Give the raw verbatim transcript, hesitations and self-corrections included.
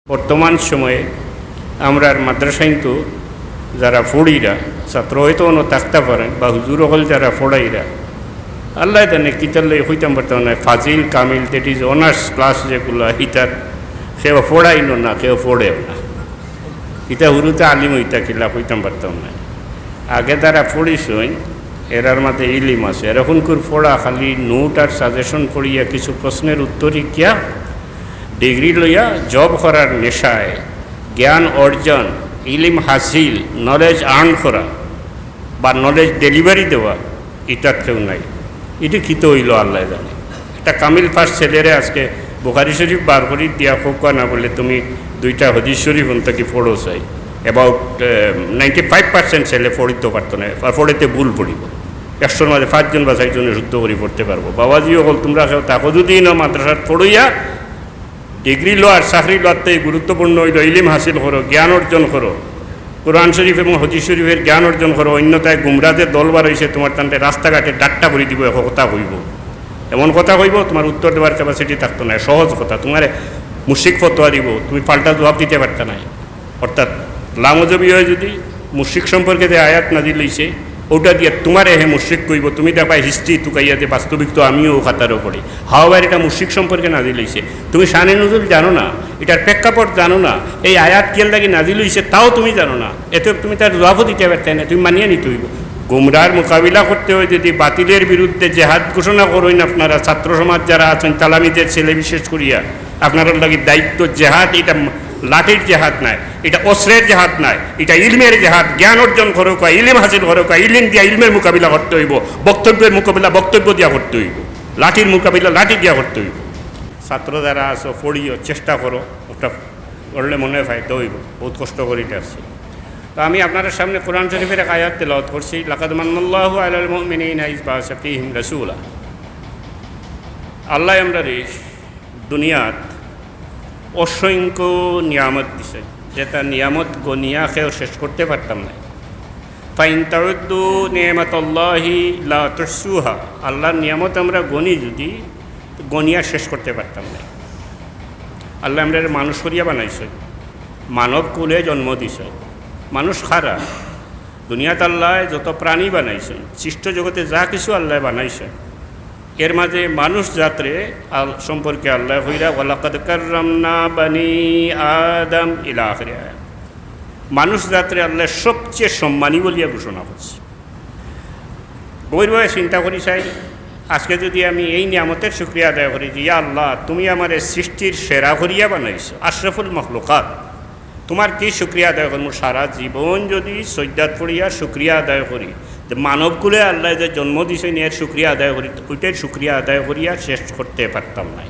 বর্তমান সময়ে আমরার মাদ্রাসাইন তো যারা পড়িরা, ছাত্র হয়তো অন্য থাকতে পারেন, বা হুজুর অকল যারা পড়াইরা, আল্লাহ জানে কিতার লাগি কইতাম পারতাম না। ফাজিল, Kamil, that is honours class যেগুলা, ইতার কেউ পড়াইন না, কেউ পড়েও না। ইতা হুরুতে আলিম হইতা কিলা কইতাম পারতাম না। আগে যারা পড়িছইন, এরার মাঝে ইলিম আছে। এরা হুনকুর পড়া খালি নোট আর সাজেশন পড়িয়া কিছু প্রশ্নের উত্তর শিখিয়া, ডিগ্রি লইয়া জব করার নেশায় জ্ঞান অর্জন, ইলিম হাসিল, নলেজ আর্ন করা বা নলেজ ডেলিভারি দেওয়া, ইতার কেউ নাই। ইটা কিতা হইল আল্লাহ জানে। একটা কামিল পাস ছেলেরে আজকে বুখারি শরীফ বার করি দিয়া কউক্কা না বলে, তুমি দুইটা হাদিস শরীফ অন থাকি পড়ো চাই, অ্যাবাউট নাইনটি ফাইভ পার্সেন্ট ছেলে পড়িতে পারতো না, আর পড়িতে ভুল পড়িব। একশোর মাঝে পাঁচজন বা চারজনে শুদ্ধ করি পড়তে পারবো। বাবাজি অকল, তোমরা কেউ থাকো যদি না মাদ্রাসাত পড়ইয়া, ডিগ্রি লওয়ার, চাকরি লওয়ার থেকে গুরুত্বপূর্ণ হইল ইলিম হাসিল করো, জ্ঞান অর্জন করো, কোরআন শরীফ এবং হাদিস শরীফের জ্ঞান অর্জন করো। অন্যথায় গুমরাদের দল বার হইছে, তোমার তান্তে রাস্তাঘাটে ডাট্টা ভরি দিব, এক কথা কইব, এমন কথা কইব, তোমার উত্তর দেওয়ার ক্যাপাসিটি থাকতো না। সহজ কথা, তোমার মুশরিক ফতোয়া দিব, তুমি পাল্টা জবাব দিতে পারতা না। অর্থাৎ লামজবি হয় যদি মুশরিক সম্পর্কে যে আয়াত নাজিল হইছে, ওটা দিয়ে তোমারে হে মুশরিক কইব, তুমি দেখবা হিস্ট্রি তুকাইয়া যে বাস্তবিক তো আমিও ও খাতারও পড়ি। হাওয়ার এটা মুশরিক সম্পর্কে নাজিল হইছে, তুমি শানে নুজুল জানো না, এটার প্রেক্ষাপট জানো না, এই আয়াত কিয়ার লাগি নাজিল হইছে তাও তুমি জানো না, এতে তুমি তার জবাবও দিতে পারতে না, তুমি মানিয়ে নিতে হইব। গুমরার মোকাবিলা করতে হয় যদি বাতিলের বিরুদ্ধে জেহাদ ঘোষণা করইন আপনারা, ছাত্র সমাজ যারা আছেন, তালামিদের ছেলে বিশেষ করিয়া, আপনারার লাগি দায়িত্ব। জেহাদ এটা লাঠির জেহাদ নাই, এটা অস্ত্রের জেহাদ নাই, এটা ইলমের জেহাদ। জ্ঞান অর্জন করউক্কা, ইলিম হাসিল করউক্কা, ইলিম দিয়া ইলমের মোকাবিলা করতে হইব, বক্তব্যের মোকাবিলা বক্তব্য দিয়া করতে হইব, লাঠির মোকাবিলা লাঠি দিয়া করতে হইব। ছাত্র যারা আছো, পড়িও, চেষ্টা করো, ওটা করলে মনে হয় ফায়দা হইব। বহুত কষ্ট করি এটা আসছে। তো আমি আপনাদের সামনে কোরআন শরীফের এক আয়াত তেলাওয়াত করছি, লাকাদ মান্নাল্লাহু আলাল মুমিনিনা ইজ বাআসা ফীহিম রাসূলা। আল্লাহ আমরারে দুনিয়াত অসংখ্য নিয়ামত দিছে, যেটা নিয়ামত গনিয়া কেউ শেষ করতে পারতাম না। ফাইন তাউদ্দু নিয়ামাতাল্লাহি লা তুহসুহা। আল্লাহর নিয়ামত আমরা গনি যদি, তো গনিয়া শেষ করতে পারতাম না। আল্লাহ আমরারে মানুষ করিয়া বানাইছে, মানব কুলে জন্ম দিছে। মানুষ খারা, দুনিয়াত আল্লাহ যত প্রাণী বানাইছেন, সৃষ্ট জগতে যা কিছু আল্লাহ বানাইছেন, এর মাঝে মানুষ জাতরে আল-, সম্পর্কে আল্লাহ কইরা, "ওয়ালাকাদ কাররামনা বানি আদম" ইলা আখিরি আয়াত। মানুষ জাতরে আল্লাহ সবচেয়ে সম্মানী বলিয়া ঘোষণা করছে। গভীরভাবে চিন্তা করি চাই, আজকে যদি আমি এই নিয়ামতের শুকরিয়া আদায় করি যে, "ইয়া আল্লাহ, তুমি আমারে সৃষ্টির সেরা করিয়া বানাইছো, আশরাফুল মখলুকাত, তোমার কি শুকরিয়া আদায় করবো?" সারা জীবন যদি সইজ্জাত পড়িয়া শুকরিয়া আদায় করি, যে মানব কুলে আল্লাহ যে জন্ম দিছেন, এর শুকরিয়া আদায় করি, ওইটার শুকরিয়া আদায় করিয়া শেষ করতে পারতাম নাই।